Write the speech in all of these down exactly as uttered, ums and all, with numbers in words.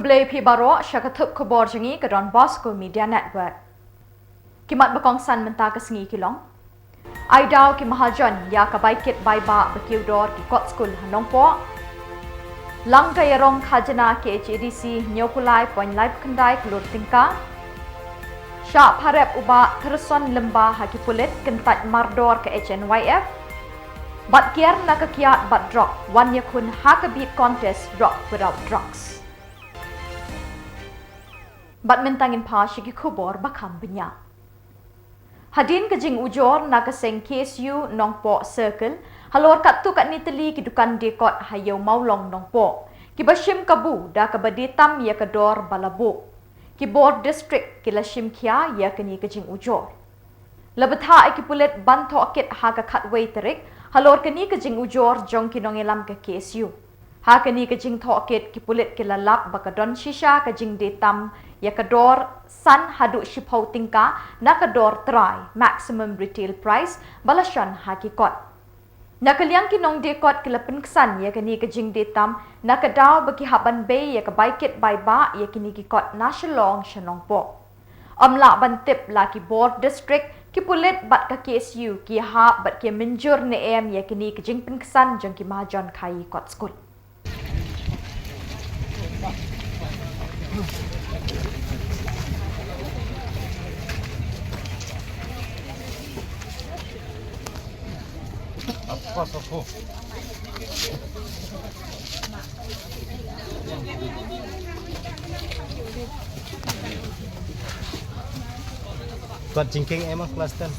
Khublei phi baroh sha ka thup khubor jong ngi ka Don Bosco Media Network. Ki mat ba kongsan mynta ka sngi ki long: Ai daw ki mahajon ïa ka bai kit bai bah ba kiew dor ki kot skul ha Nongpoh. Lang ka ïarong khajna K H A D C hynñiewphew lai point lai khyndai klur tyngka. Shah pharep u Bah Therson Lyngba ha ki pulit kyntait mardor ka H N Y F. Bad kiar na ka kiad bad drok, wan ïakhun ha ka beat contest Rock Without Drugs. Bad mynta ngin phai sha ki khubor ba kham bniah. Hadien ka jingujor na ka seng K S U Nongpoh Circle, halor katto katne tylli ki dukan diekot ha Ïew Mawlong Nongpoh, kiba shim kabu da kaba die tam ïa ka dor ba la buh. Ki bor district ki la shim khia ïa kane ka jingujor. La bthah ïa ki pulit ban thoh kit ha ka khatwei tarik halor kane ka jingujor jong ki nongïalam ka K S U. Ha kane ka jingthoh kit, ki pulit ki la lap ba ka don shisha ka jingdie tam ïa ka dor san haduh shiphew tyngka na ka dor trai, maximum retail price, ba la shon ha ki kot. Na ka liang ki nongdie kot, ki la pynksan ïa kane ka jingdie tam na ka daw ba ki hap ban bei ïa ka bai kit bai bah ïa kine ki kot na Shillong sha Nongpoh. Ym lah ban tip la ki bor district, ki pulit bad ka K S U ki hap bad ki mynjur ne em ïa kine ki jingpynksan jong ki mahajon khaii kot skul. Kot jingkieng em ah, class ten.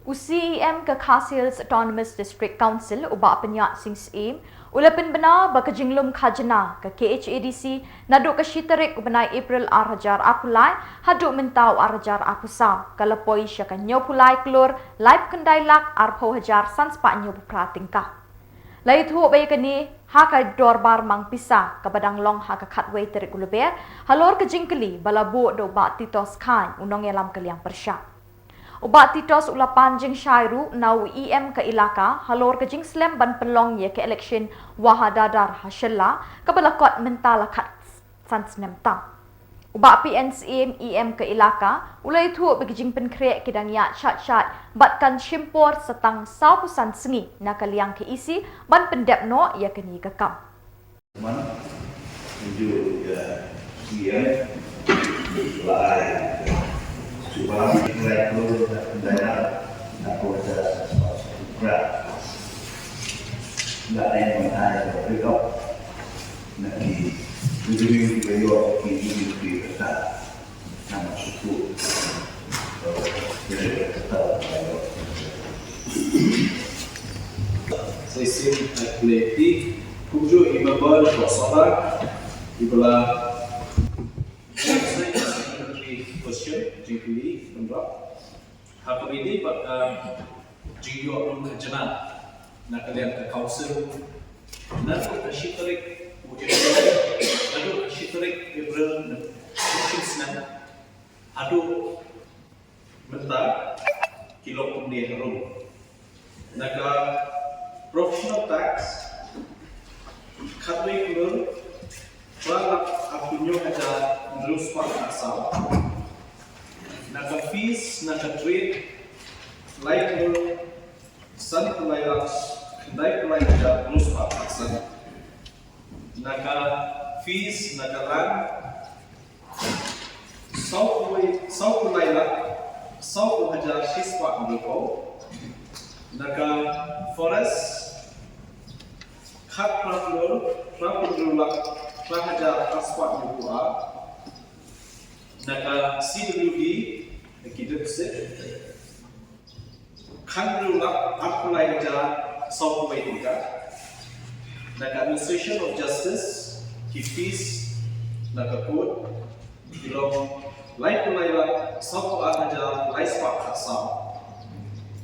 U C E M ka Khasi Hills Autonomous District Council, u Bah Pyniaid Sing Syiem, u la pynbna ba ka jinglum khajna ka K H A D C naduh ka shi tarik u bnai April ar hajar arphew lai haduh mynta u ar hajar arphew saw, ka la poi sha ka hynñiewphew lai klur laiphew khyndai lak arphew hajar san spah hynñiewphew phra tyngka. La ïathuh ba ïa kane ha ka dorbar mang pisa kaba dang long ha ka khatwei tarik u Lber, halor ka jingkylli ba la buh da u Bah Titos Chyne, u nongïalam ka liang pyrshah. U Bah Titos u la pan jingshai ruh na u E M ka ilaka halor ka jingslem ban pynlong ïa ka election Wahadadar ha Shella, kaba la kot mynta la khatsan snem tam. U Bah P N Syiem, E M ka ilaka, u la ïathuh ba ki jingpynkhreh ki dang ïaid shait shait bad kan shim por sa tang sawphew san sngi na ka liang ka E C ban pyndep noh ïa kane ka kam. Man, mynjur ïa E M, la ai shuwa, la ai shuwa, la ai shuwa. La ai man ai shuwa, na ki, ki, ki, ki, ki, ki, ki, ki, Sa shisien, eh, khublei ïa i member Sohra, i ba la question, jingkylli, pynrap. Ha kaba ïadei bad ka jingïoh lum khajna na ka liang ka council, naduh ka shi tarik u April, naduh ka shi tarik April, na ka shi snem, haduh mynta ki long kumne harum. Na ka professional tax, khatwei klur phra lak arphew hynñiew hajar hynriew spah khatsaw. Na ka fees, na ka trade, lai klur sanphew lai lak khyndai phew lai hajar hynriew spah khatsan. Na ka fees, na ka land, sawphew, sawphew lai lak, sawphew hajar shi spah hynriewphew. Na ka forest, khatphra klur, phraphew hynriew lak, phra hajar ar spah hynriewphew ar. Na ka C W D, na ki deficit, khathynriew lak arphew lai hajar sawphew wei tyngka. Na ka administration of justice, ki fees na ka court, ki long laiphew lai lak Sawphew ar hajar lai spah khatsaw.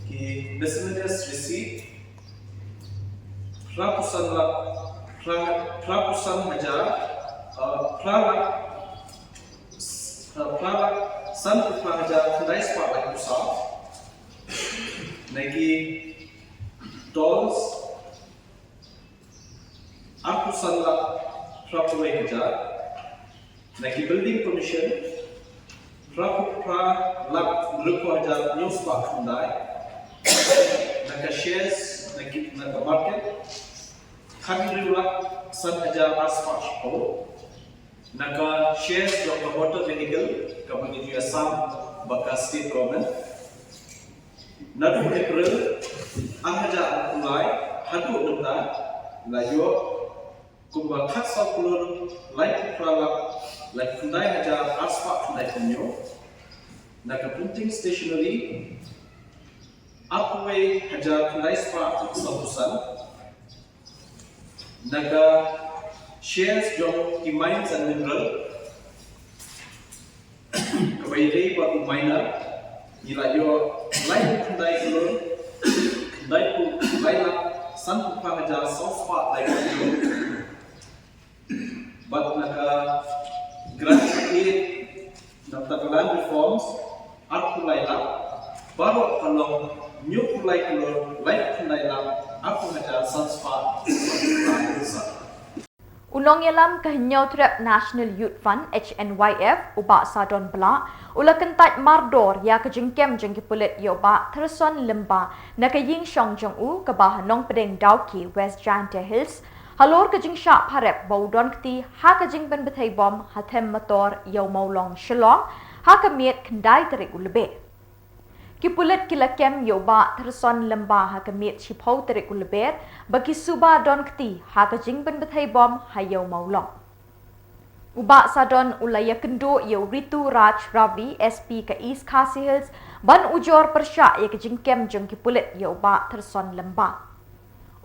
Ki miscellaneous receipt, phra phew san lak, phra, phra phew san hajar, uh, phra lak, uh, phra lak sanphew phra hajar khyndai spah laiphew saw. Na ki tolls, arphew san lak phra phew wei hajar. Na ki building permission, phra phew phra lak hynriewphew hajar hynñiew spah khyndai. Na ka shares, na ki, na ka market, khathynriew lak san hajar ar spah shiphew. Na ka shares jong ka motor vehicle kaba ngi ju ïasam bad ka state government. Naduh April ar hajar arphew lai haduh mynta la ïoh kumba khatsaw klur laiphew phra lak laiphew khyndai hajar ar spah khyndaiphew hynñiew. Na ka printing stationery arphew wei hajar khyndai spah sawphew san. Na ka shares jong ki mines and mineral kaba ïadei bad u miner, ngi la ïoh laiphew khyndai klur khyndaiphew lai lak sanphew phra hajar saw spah laiphew hynñiew. Bad na ka grant aid, na ka land reforms, arphew lai lak, baroh ka long hynñiewphew lai klur laiphew khyndai lak arphew hajar san spah. U nongïalam ka Hynñiewtrep National Youth Front, H N Y F, u Bah Sadon Blah, u la kyntait mardor ïa ka jingkem jong ki pulit ïa u Bah Therson Lyngba na ka ïing shong jong u kaba ha Nongpdeng Dawki, West Jaintia Hills, halor ka jingshah pharep ba u don kti ha ka jingpynbthei bom ha them motor ïa u Mawlong Shillong ha ka miet khyndai tarik u Lber. Ki pulit ki la kem ïa u Bah Therson Lyngba ha ka miet shiphew tarik u Lber ba ki suba don kti ha ka jingpynbthei bom ha ïa u Mawlong. U Bah Sadon u la ïakynduh ïa u Ritu Raj Ravi, S P ka East Khasi Hills, ban ujor pyrshah ïa ka jingkem jong ki pulit ïa u Bah Therson Lyngba.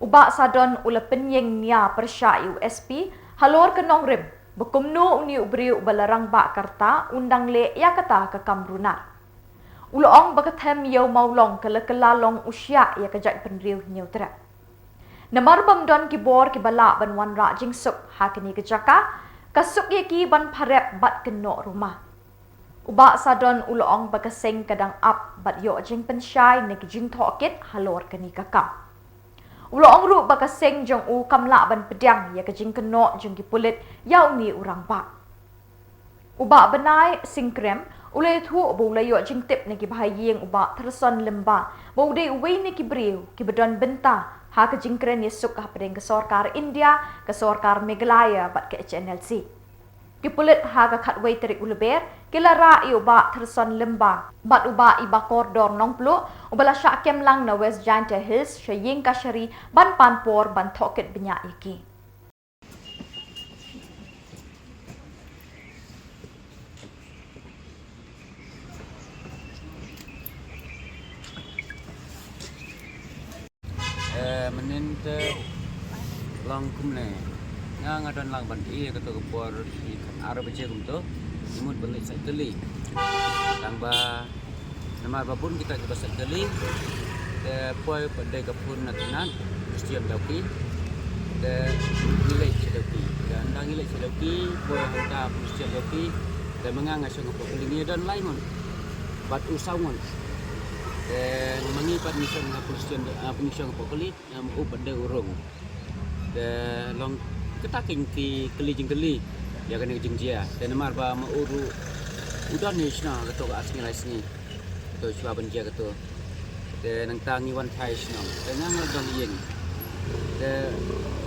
U Bah Sadon u la pynïeng nia pyrshah ïa u S P halor ka nongrim ba kumno une u briew uba la rangbah ka rta un dang leh ïa kata ka kam runar. U la ong ba ka them ïa u Mawlong ka la kylla long u shiah ïa ka jaitbynriew Hynñiewtrep. Namar bym don ki bor kiba lah ban wanrah jingsuk ha kane ka jaka, ka suk ïa ki ban pharep bad kynnoh rumah. U Bah Sadon u la ong ba ka seng ka dang ap bad ïoh jingpynshai na ki jingtohkit halor kane ka kam. U la ong ruh ba ka seng jong u kam lah ban pdiang ïa ka jingkynnoh jong ki pulit ïa une u rangbah. U Bah Bnai Singkrem u la ïathuh ba u la ïoh jingtip na ki bahaïing u Bah Therson Lyngba ba u dei uwei na ki briew kiba don bynta ha ka jingkren ïasuk hapdeng ka sorkar India, ka sorkar Meghalaya bad ka H N L C. Ki pulit ha ka khatwei tarik u Lber ki la rah ïa u Bah Therson Lyngba bad u Bah Ibakordor Nongpluh uba la shah kem lang na West Jaintia Hills sha ïing kashari ban pan por ban tohkit bniah ïa ki. Eh, mynnin te long kumne. Nga nga don lang ban ïa kato ka por ki ar baje kumto. Mut ban leit sait kali. Tang ba namar ba bun kita kiba sait kali. Te poi pat dei ka phone na kynat, Christian Dawki. Te ngi leit sha Dawki. Te ynda ngi leit sha Dawki, poi hangta Christian Dawki. Te ma nga nga shong hapoh kali, ngi don lai ngut. Bad u saw ngut. Te ma ngi pat ngi shong ha Christian, ah, ngi shong hapoh kali, em, u pat dei u rung. Te long kata ki jingkylli jingkylli ïa kane ka jingjia. Te namar ba ma u ruh u don ïa u shnong kato ka ar sngi lai sngi. Kato shuwa ban jia kato. Te nangta ngi wan phai shnong. Te nga nga la don ïing. Te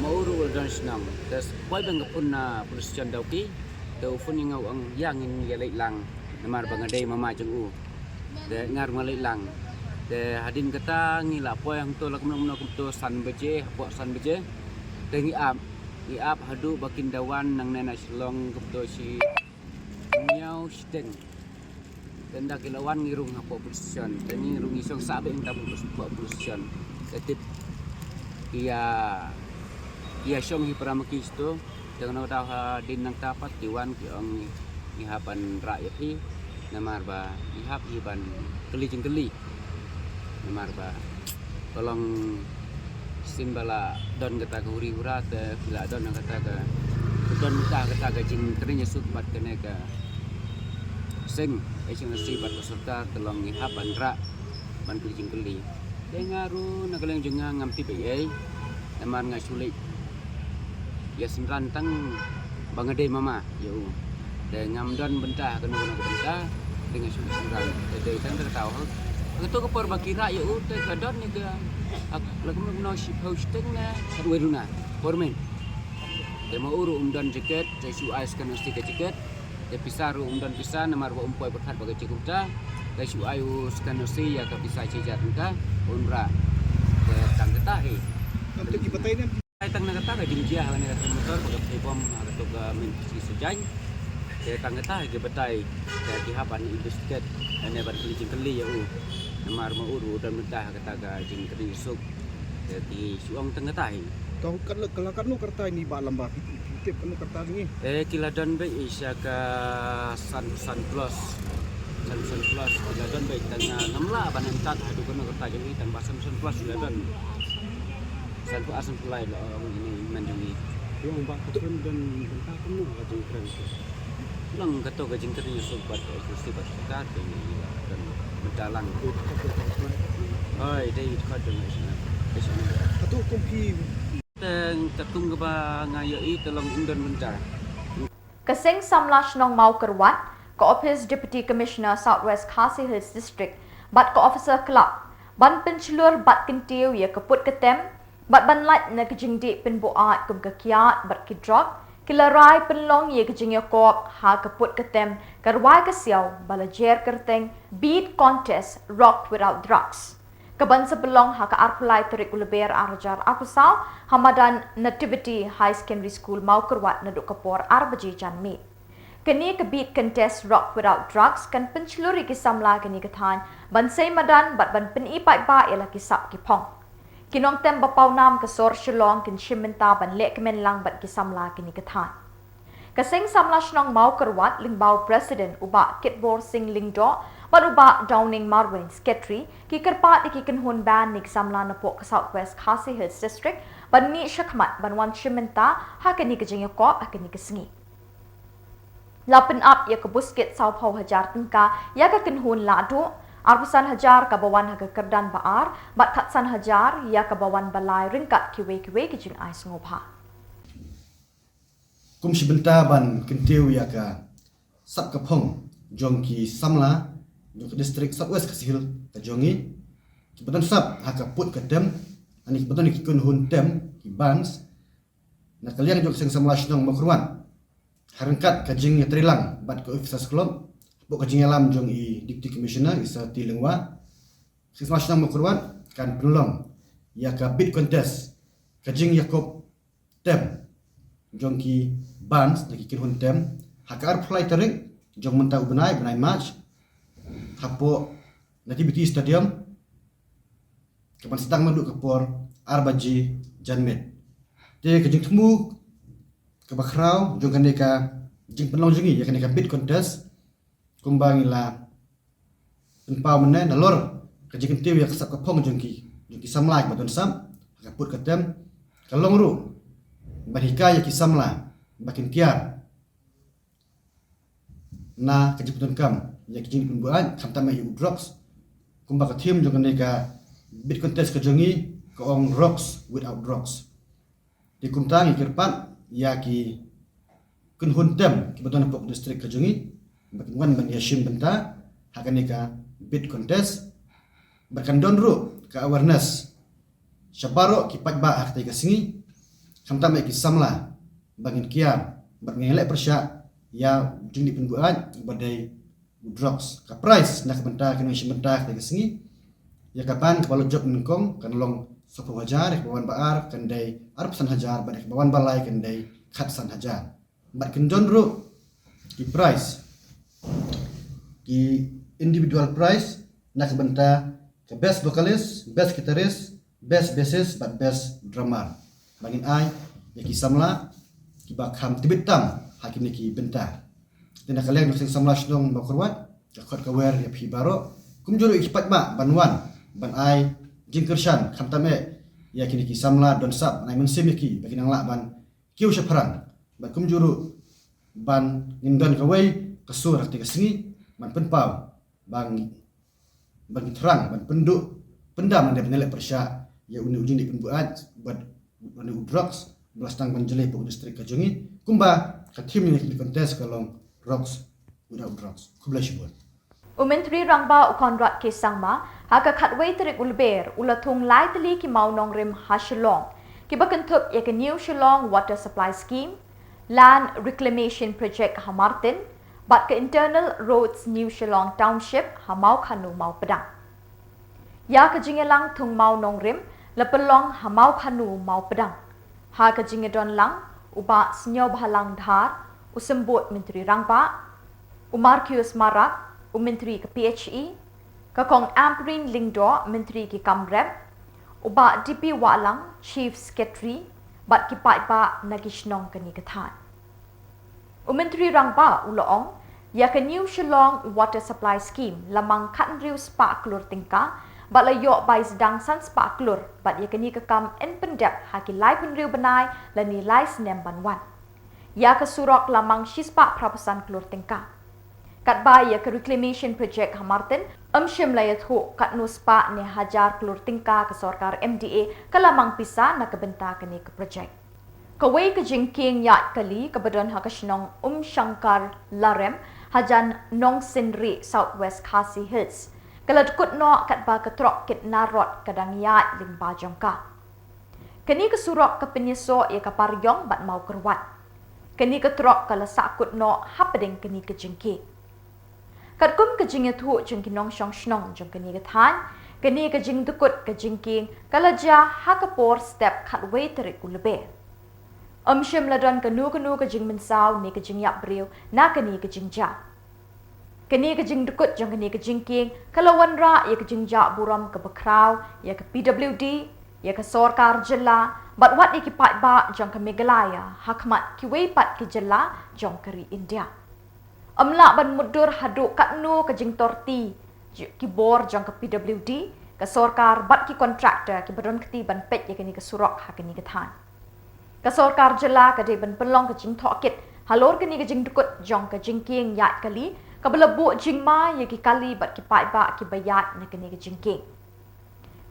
ma u ruh u la don shnong. Te poi ban ka phone na police station Dawki. Te u phone ïa nga u ong ïa ngin ïa leit lang. Namar ba nga dei mama jong u. Te nga ruh nga leit lang. Te hadien kata ngi la poi hangto la kumno kumno kumto san baje, hapoh san baje. Te ngi ap, ngi ap haduh ba kin da wan nangne na Shillong kumto shi hynñiew shiteng. Te ynda ki la wan ngi rung hapoh police station. Te ngi rung ngi shong sah beit hangta hapoh police station. Te tip ki ïa, ki ïa shong hi para ma ki shito. Te nga daw hadien nangta pat ki wan ki ong ngi hap ban rah ïa phi. Namar ba ngi hap hi ban kylli jingkylli. Namar ba ka long shisien ba la don kata ka huri hura te phi la don kata ka, don kata, kata ka jingkren ïasuk bad kane ka seng, eh, seng asi bad ka sorkar, te long ngi hap ban rah ban kylli jingkylli. Te nga ruh na ka liang jong nga ngam tip ei ei. Namar nga shu leit ïa synran tang ba nga dei mama ïa u. Te ngam don bynta kano kano ka bynta. Te nga shu leit synran. Te dei tang da ka taw. Kato ka por ba ki rah ïa u te ka don ne ka, la kumno kumno shiphew shiteng ne katwei duna por mynmiet. Te ma u ruh um don jaket, te shu ai scan received ka jaket. Te pisa ruh um don pisa namar ba um poi pyrkhat ba ka jingkyrta. Te shu ai u scan received ïa ka pisa shi hajar tyngka, un rah. Te tang kata hi. Ai tang na kata ka jingjia ha kane ka motor ba ka pei bom ha kato ka main Sijaiñ. Te tang kata hi ki batai. Te ki hap ban investigate ne ban kylli jingkylli ïa u. Namar ma u ruh u don mynta ha kata ka jingkren ïasuk. Te ki shu ong tang kata hi. Tang kat la, ka la katno ka rta ine i bah lamba, phi, phi tip katno ka rta jong i? Eh, ki la don beit i sha ka san, san plus. San, san plus. Ki la don beit tang, ah, ngam lah ban em tad haduh katno ka rta jong i, tang ba san, san plus ki la don. San phew ar, san phew lai la ong ine i hynmen jong i. Ïa u bah Kathryn don bynta kumno ha ka jingkren? Long kato ka jingkren ïasuk bad ka S P C bad ka sorkar te ngi la don bynta lang. Hooid, dei i dkhot jong i sha. Kato kum phi. Te kato kaba nga ïohi te long ym don bynta. Ka Seng Samla Shnong Mawkyrwat, ka Office Deputy Commissioner South West Khasi Hills District bad ka Officer Club ban pynshlur bad kyntiew ïa ka put ka tem bad ban lait na ka jingdih pynbuaid kum ka kiad bad ki drok, ki la rai pynlong ïa ka jingïakop ha ka put ka tem, ka rwai ka siaw ba la jer kyrteng Bead Contest Rock Without Drugs, kaban sa pynlong ha ka arphew lai tarik u Lber ar hajar arphew saw ha madan Nativity High Secondary School Mawkyrwat naduh ka por ar baje janmiet. Kane ka Bead Contest Rock Without Drugs kan pynshlur ïa ki samla kane ka thaiñ ban sei madan bad ban pyni paidbah ïa la ki sap ki phong. Ki nongtem ba pawnam ka sor Shillong kin shim bynta ban lehkmen lang bad ki samla kane ka thaiñ. Ka Seng Samla Shnong Mawkyrwat lyngba u President u Bah Kitbor Singh Lyngdoh bad u Bah Downing Marwein, Secretary, ki kyrpad ïa ki kynhun band ne ki samla napoh ka South West Khasi Hills District ban mih shakhmat ban wan shim bynta ha kane ka jingïakop ha kane ka sngi. La pynap ïa ka buskit sawphew hajar tyngka ïa ka kynhun lahduh, arphew san hajar kaba wan ha ka kyrdan ba ar bad khatsan hajar ïa kaba wan ba lai ryngkat kiwei kiwei ki jingai sngewbha. Kum shi bynta ban kyntiew ïa ka sap ka phong jong ki samla jong ka district South West Khasi Hills ka jong ngi, kiba don sap ha ka put ka tem, ani kiba don ki kynhun tem, ki bands, na ka liang jong ka Seng Samla Shnong Mawkyrwat, ha ryngkat ka jingïatreilang bad ka Officers Club hapoh ka jingïalam jong i Deputy Commissioner i Sir T Lyngwa, ka Seng Samla Shnong Mawkyrwat kan pynlong ïa ka bead contest, ka jingïakop tem jong ki bands ne ki kynhun tem, ha ka arphew lai tarik jong mynta u bnai, bnai March, hapoh Nativity Stadium, kaban sdang naduh ka por ar baje janmiet. Te ka jingthmu kaba khraw jong kane ka jingpynlong jong ngi ïa kane ka bead contest, kumba ngi la pynpaw mynne, nalor ka jingkyntiew ïa ka sap ka phong jong ki, jong ki samla kiba don sap ha ka put ka tem, ka long ruh ban hikai ïa ki samla ba kin kiar na ka jingpyndonkam ïa ki jingdih pynbuaid, khamtam eh ïa u drugs. Kumba ka theme jong kane ka bead contest ka jong ngi ka ong Rocks Without Drugs. Te kumta ngi kyrpad ïa ki kynhun tem kiba don hapoh district ka jong ngi ba kin wan ban ïashim bynta ha kane ka bead contest. Bad kan don ruh ka awareness sha baroh ki paidbah ha katei ka sngi, khamtam eh ki samla, ba ngin kiar bad ngin leh pyrshah ïa u jingdih pynbuaid ba dei u drugs. Ka prize na ka bynta ki nongshim bynta ha katei ka sngi, ïa ka band kaba la jop nyngkong kan long sawphew hajar, ïa kaba wan ba ar kan dei arphew san hajar, bad ïa kaba wan ba lai kan dei khatsan hajar. Bad kin don ruh ki prize, ki individual prize na ka bynta ka best vocalist, best guitarist, best bassist bad best drummer, ba ngin ai ïa ki samla kiba kham tbit tam ha kine ki bynta. Te na ka liang jong ka Seng Samla Shnong Mawkyrwat, ka khot ka wer ïa phi baroh. Kumjuh ruh ïa ki paidbah ban wan ban ai jingkyrshan khamtam eh ïa kine ki samla don sap, ban ai mynsiem ïa ki ba kin nang lah ban kiew shaphrang. Bad kumjuh ruh ban ngin don kawei ka sur ha kata ka sngi ban pynpaw ba ngi, ba ngi thrang ban pynduh pyndam lane pynleh pyrshah ïa une u jingdih pynbuaid bad une u drugs ba la sdang ban jleh hapoh ka distrik ka jong ngi. Kumba ka theme jong kane ka contest ka long Drugs Without Drugs. Khublei shibun. U Myntri Rangbah u Conrad K Sangma ha ka khatwei tarik u Lber u la thung lai tylli ki mawnongrim ha Shillong kiba kynthup ïa ka New Shillong Water Supply Scheme, Land Reclamation Project ha Martin, bad ka Internal Roads New Shillong Township ha Mawkhanu Mawpdang. Ïa ka jingïalang thung mawnongrim la pynlong ha Mawkhanu Mawpdang ha ka jingïadon lang u Bah Sniawbhalang Dhar, u Symbud Myntri Rangbah, u Marcuise Marak, u Myntri ka P H E, ka Kong Ampareen Lyngdoh, Myntri ki kam rep, u Bah D P Wahlang, Chief Secretary, bad ki paidbah na ki shnong kane ka thaiñ. U Myntri Rangbah u la ong, ïa ka New Shillong Water Supply Scheme la mang khathynriew spah klur tyngka, bad la ïoh bai sdang san spah klur, bad ïa kane ka kam yn pyndep ha ki laiphew hynriew bnai lane lai snem ban wan. Ïa ka surok la mang shispah phra phew san klur tyngka. Katba ïa ka Reclamation Project ha Martin, ym shym la ïathuh katno spah ne hajar klur tyngka ka sorkar M D A ka la mang pisa na ka bynta kane ka project. Kawei ka jingkieng ïaid kali kaba don ha ka shnong Umshankar Larem, hajan Nongsynrieh, South West Khasi Hills, ka la dkut noh katba ka trok kit narod ka dang ïaid lyngba jong ka. Kane ka surok ka pynïasoh ïa ka Pariong bad Mawkyrwat. Kane ka trok ka la sahkut noh hapdeng kane ka jingkieng. Katkum ka jingïathuh jong ki nongshong shnong jong kane ka thaiñ, kane ka jingdkut ka jingkieng ka la jia ha ka por step khatwei tarik u Lber. Ym shym la don kano kano ka jingmynsaw ne ka jingïap briew na kane ka jingjia. Kane ka jingdkut jong kane ka jingkieng ka la wanrah ïa ka jingjah burom kaba khraw ïa ka P W D, ïa ka sorkar jylla, bad wat ïa ki paidbah jong ka Meghalaya ha khmat kiwei pat ki jylla jong ka ri India. Ym lah ban mutdur haduh katno ka jingtorti ki bor jong ka P W D, ka sorkar bad ki kontraktor kiba don kti ban peit ïa kane ka surok ha kane ka thaiñ. Ka sorkar jylla ka dei ban pynlong ka jingtohkit halor kane ka jingdkut jong ka jingkieng ïaid kali kaba la buh jingma ïa ki kali bad ki paidbah kiba ïaid na kane ka jingkieng.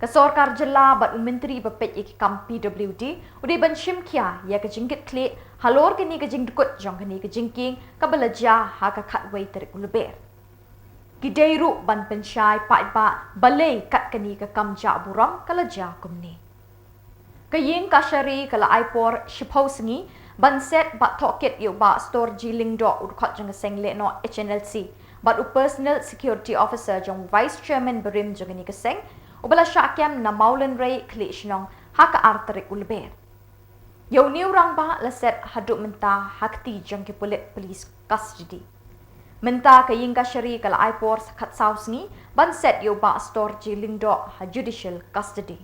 Ka sorkar jylla bad u myntri ba peit ïa ki kam P W D u dei ban shim khia ïa ka jingkitkhlieh halor kane ka jingdkut jong kane ka jingkieng kaba la jia ha ka khatwei tarik u Lber. Ki dei ruh ban pynshai paidbah balei kat kane ka kam jah burom ka la jia kumne. Ka Ïing Kashari ka la ai por shiphew sngi ban set bad tohkit ïa u Bah Storjee Lyngdoh, u dkhot jong ka seng lehnoh H N L C, bad u Personal Security Officer jong u Vice Chairman barim jong kane ka seng, uba la shah kem na Mawlynrei, Khliehshnong, ha ka ar tarik u Lber. Ïa une u rangbah la set haduh mynta ha kti jong ki pulit police custody. Mynta ka Ïing Kashari ka la ai por sa khatsaw sngi ban set ïa u Bah Storjee Lyngdoh ha judicial custody.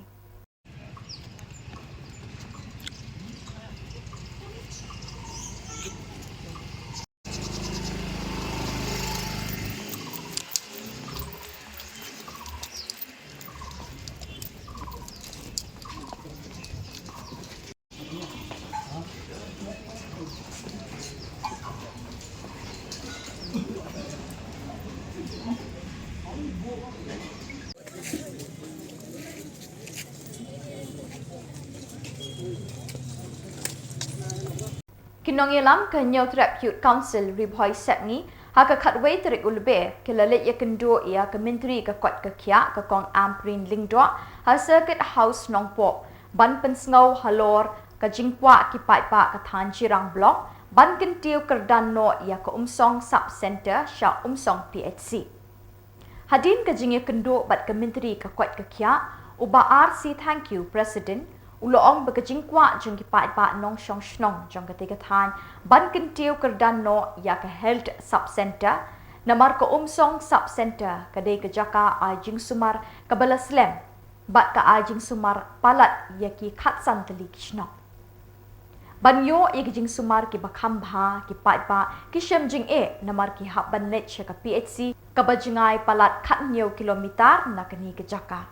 Ki nongïalam ka Hynñiewtrep Youth Council Ri Bhoi Sepngi ha ka khatwei tarik u Lber ki la leit ïakynduh ïa ka Myntri ka koit ka khiah ka Kong Ampareen Lyngdoh ha Circuit House Nongpoh ban pynsngew halor ka jingkwah ki paidbah ka thaiñ Jirang Block ban kyntiew kyrdan noh ïa ka Umsong Sub Centre sha Umsong P H C. Hadien ka jingïakynduh bad ka Myntri ka koit ka khiah, u Bah R C Thangkhiew, President, u la ong ba ka jingkwah jong ki paidbah nongshong shnong jong katei ka thaiñ ban kyntiew kyrdan noh ïa ka Health Sub Centre, namar ka Umsong Sub Centre ka dei ka jaka ai jingsumar kaba la slem bad ka ai jingsumar palat ïa ki khatsan tylli ki shnong. Ban ïoh ïa ki jingsumar kiba kham bha, ki paidbah ki shem jingeh namar ki hap ban leit sha ka P H C kaba jngai palat khathynñiew kilometer na kane ka jaka.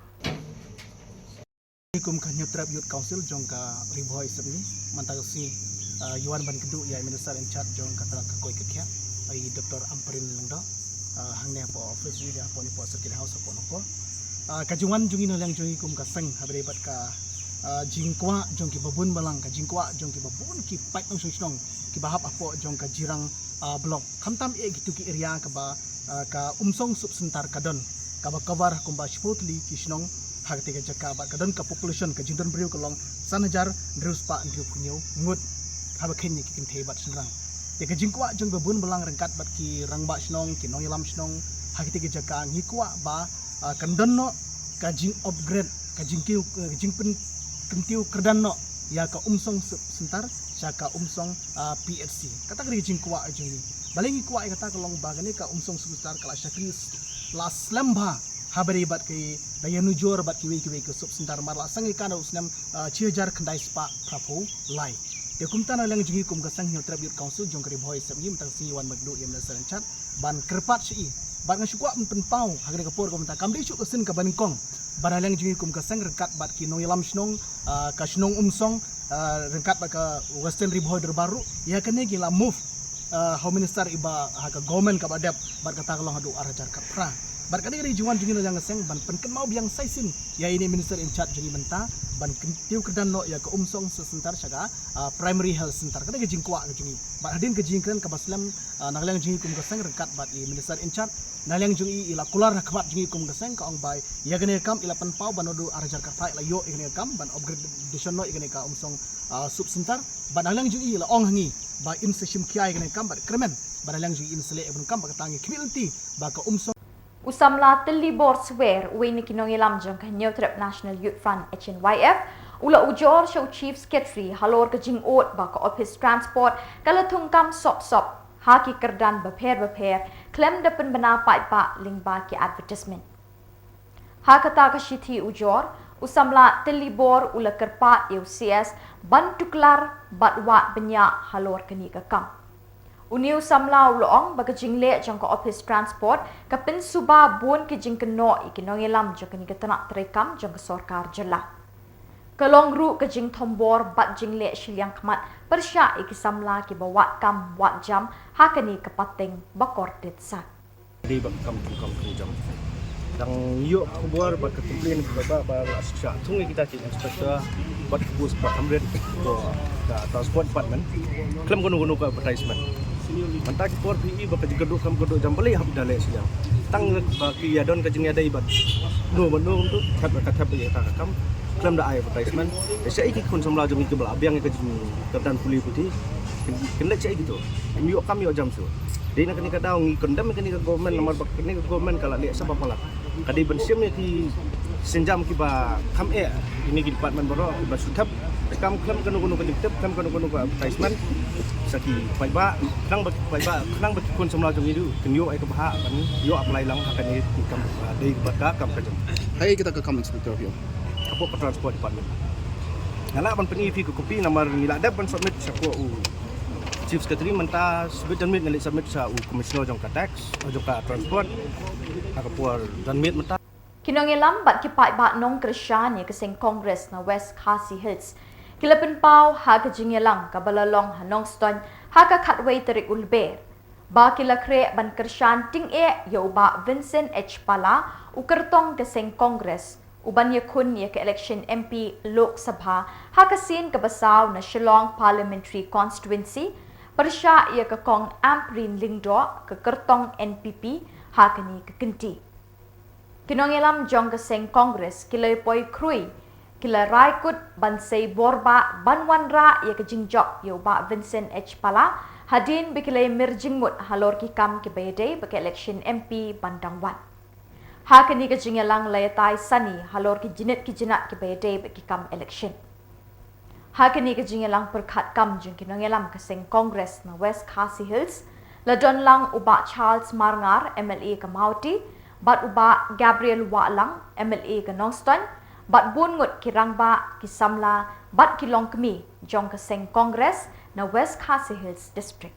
Kum ka Hynñiewtrep Youth Council jong ka Ri Bhoi Assembly, mynta ka sngi, ah, ïa wan ban kynduh ïa i Minister in charge jong ka tnat ka koit ka khiah, i Doctor Ampareen Lyngdoh, ah, hangne hapoh office jong i, hapoh ne hapoh Circuit House hapoh Nongpoh. Ah, ka jingwan jong i na liang jong i kum ka seng ha ba ïadei bad ka, ah, jingkwah jong kiba bun balang, ka jingkwah jong kiba bun ki paid nongshong shnong kiba hap hapoh jong ka Jirang, ah, block. Khamtam eh kito ki area kaba, ah, ka Umsong Sub Centre ka don, kaba cover kumba shiphew tylli ki shnong ha katei ka jaka, bad ka don ka population, ka jingdon briew ka long san hajar hynriew spah hynriewphew hynñiew ngut, haba kheiñ ïa ki kynthei bad shynrang. Te ka jingkwah jong kiba bun balang ryngkat bad ki rangbah shnong, ki nongïalam shnong ha katei ka jaka, ngi kwah ba, ah, kan don noh ka jing upgrade, ka jingkiew, ka jingpyn kyntiew kyrdan noh ïa ka Umsong Sub Centre sha ka Umsong, ah, P H C. Kata ka dei ka jingkwah jong ngi. Balei ngi kwah ïa kata ka long ba kane ka Umsong Sub Centre ka la shakri, la slem bha ha ba ïadei bad ki, da ïa nujor bad kiwei kiwei ki sub centre, namar la seng ïa ka na u snem, ah, shi hajar khyndai spah phraphew lai. Te kumta na liang jong ngi kum ka seng Hynñiewtrep Youth Council jong ka Ri Bhoi Assembly mynta ka sngi ïa wan ban kynduh ïa i Minister in charge ban kyrpad sha i. Bad nga shu kwah ban pynpaw ha kane ka por kaba mynta, kam dei shuh ka sien kaba nyngkong ba na liang jong ngi kum ka seng ryngkat bad ki nongïalam shnong, ah, ka shnong Umsong, ah, ryngkat bad ka Western Ri Bhoi Dorbar ruh, ïa kane ki la move, ah, ha u minister iba ha ka government kaba dep, bad kata ka long haduh ar hajar khatphra. Bad kane ka dei ka jingwan jong ngi na liang ka seng ban pynkynmaw biang sa shisien ïa ine i Minister in charge jong ngi mynta ban kyntiew kyrdan noh ïa ka Umsong Sub Centre sha ka, ah, Primary Health Centre. Kane ka jingkwah ka jong ngi. Bad hadien ka jingkren kaba slem, ah, na liang jong ngi kum ka seng ryngkat bad i Minister in charge, na liang jong i, i la kular ha khmat jong ngi kum ka seng, ka ong ba ïa kane ka kam i la pynpaw ba naduh ar hajar khatphra i la ïoh ïa kane ka kam ban upgradation noh ïa kane ka Umsong, ah, Sub Centre. Bad na liang jong i, i la ong ha ngi ba in sa shim khia ïa kane ka kam bad kyrmen ba na liang jong i in sa leh ïa kane ka kam, bad kata ngi khmih lynti ba ka Umsong. U samla Tillibor Swer, uwei na ki nongïalam jong ka Hynñiewtrep National Youth Front, H N Y F, u la ujor sha u Chief Secretary halor ka jingud ba ka Office Transport ka la thungkam sop sop ha ki kyrdan bapher bapher khlem da pynbna paidbah lyngba ki advertisement. Ha kata ka shithi ujor, u samla Tillibor u la kyrpad ïa u C S ban tuklar bad wad bniah halor kane ka kam. Une u samla u la ong ba ka jingleh jong ka Office Transport ka pynsuba bun ki jingkynnoh ïa ki nongïalam jong kane ka tnat treikam jong ka sorkar jylla. Ka long ruh ka jingthombor bad jingleh shiliang khmat pyrshah ïa ki samla kiba wad kam wad jam ha kane ka pateng ba kordit sat. Dei ba kam tu kam tu jam. Dang ïoh khubor bad ka complain ba ba ba la shah thung ïa kita ki inspector bad ka bus ba hamret ko ka transport department. Khlem kano kano ka advertisement. Mynta ki por phi i ba ka jingkyrduh kam kyrduh jam, balei hap da leh shiliang. Tang ba ki ïa don ka jingïadei bad no ba no tu thep ka thep ïa ka kam. Khlem da ai advertisement. Shaei ki khun samla jong ngi kiba la biang ïa ka jingkyrdan pule puthi. Kin leh shaei kito. Kin ïoh kam ïoh jam shuh. Dei na kane ka daw ngi condemn ïa kane ka government namar ba kane ka government ka la leh sa ba palat. Ka dei ban shim ïa ki sienjam kiba kham eh ïa kine ki department baroh kiba shu thep kam khlem kano kano ka jingtip, khlem kano kano ka advertisement. Sa ki paidbah, khnang ba ki paidbah, khnang ba ki khun samla jong ngi ruh kin ïoh ïa ka bhah ban ïoh apply lang ha kane ki kam, ah, dei bad ka kam ka jam. Hai kita ka kam inspector phi ong? Hapoh ka transport department. Nga lah ban pyni ïa phi ka copy namar ngi la dep ban submit sha ko u Chief Secretary mynta, submit, janmiet ngi leit submit sha u Commissioner jong ka tax, jong ka transport. Ha ka por janmiet mynta. Ki nongïalam bad ki paidbah nongkyrshan ïa ka seng Congress na West Khasi Hills ki la pynpaw ha ka jingïalang kaba la long ha Nongstoiñ ha ka khatwei tarik u Lber ba ki la khreh ban kyrshan tyngeh ïa u Bah Vincent H Pala, u kyrtong ka seng Congress, u ban ïakhun ïa ka election M P Lok Sabha ha ka sien kaba saw na Shillong Parliamentary Constituency, pyrshah ïa ka Kong Ampareen Lyngdoh, ka kyrtong N P P, ha kane ka kynti. Ki nongïalam jong ka seng Congress ki la poi khrui, ki la rai kut ban sei bor bah ban wanrah ïa ka jingjop ïa u Bah Vincent H Pala, hadien ba ki la mir jingmut halor ki kam kiba ïadei bad ka election M P ban dang wan. Ha kane ka jingïalang la ïatai sani halor ki jingit ki jingat kiba ïadei bad ki kam election. Ha kane ka jingïalang pyrkhat kam jong ki nongïalam ka seng Congress na West Khasi Hills, la don lang u Bah Charles Marngar, M L A ka Mawti, bad u Bah Gabriel Wahlang, M L A ka Nongstoiñ, Bad bun ngut ki rangbah, ki samla bad ki longkmie jong ka seng Congress na West Khasi Hills District.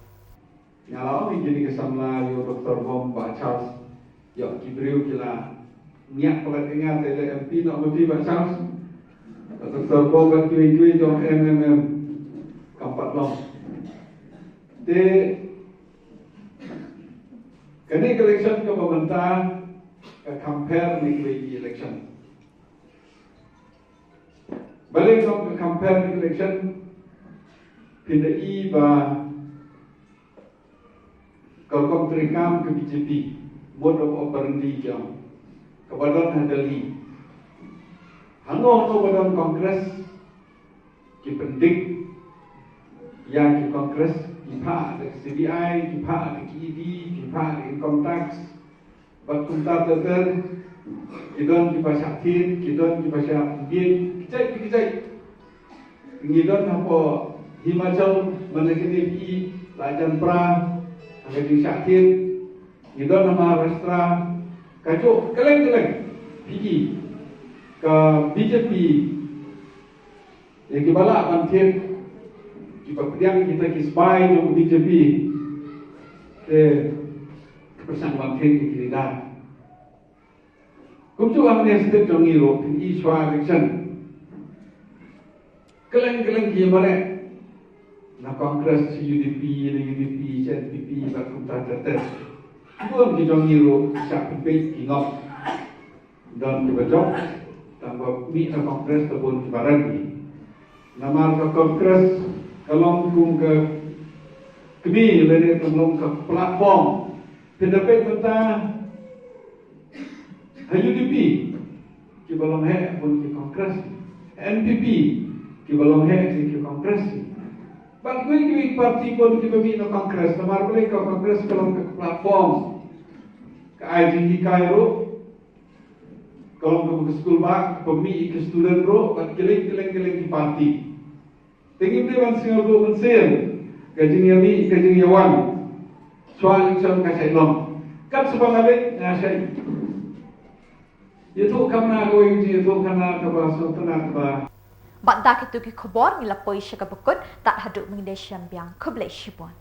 Nga la ong ïa kine ki samla, ïa u Doktor Bom, Bah Charles, ïa ki briew ki la ngiah palat ïa nga te le M P noh ma phi Bah Charles. Doktor Bom bad kiwei kiwei jong M M M kam pat long. Te kane ka election kaba mynta ka compare ne kiwei ki election. Balei ka compare ne ki election? Phin da i ba ka rukom treikam ka B J P, modus operandi jong ka, kaba don ha Delhi. Hangno hangno ba don Congress, ki pyndik ïa ki Congress, ki phah da ka C B I, ki phah da ka E D, ki phah da income tax. Bad kumta ter ter, ki don kiba shah thied, ki don kiba shah bieit, ki jait ki jait. Ngi don hapoh Himachal, mynta kine phi i la jan pra ha ka jingshah thied. Ngi don ha Maharashtra, kajuh kylleng kylleng phi i ka B J P. Ïa kiba lah ban thied, kiba pdiang kita ki spy jong ka B J P, te ki pyrshang ban thied ïa ki leader. Kumjuh hangne state jong ngi ruh, phin i shuwa election, kylleng kylleng ki ïamareh, na Congress sha U D P, na U D P sha N P P, bad kumta ter ter. Bun ki jong ngi ruh shah pynpeit, ki ngop. Don kiba jop, tang ba mih na Congress te bun kiba rem. Namar ka Congress ka long kum ka kmie lane ka long ka platform. Phin da peit mynta ha U D P, kiba long heh bun ki Congress. N P P, kiba long heh ki Congress. Bad kiwei kiwei party bun kiba mih na Congress, namar balei? Ka Congress ka long ka platform. Ka ai jinghikai ruh, ka long kaba ka skul bah, kaba mih ïa ki student ruh, bad kylleng kylleng kylleng ki party. Te ngim dei ban sngewthuh mynsiem ka jingïamih, ka jingïawan. Shuwa election ka shait long. Kat shuwa nga leit nga shait ïathuh khana kawei ka jingïathuh khana kaba sngewtynnat kaba. Bad da kitu ki khubor ngi la poi sha kaba kut, tad haduh mynta ngin ïashem biang, khublei shibun.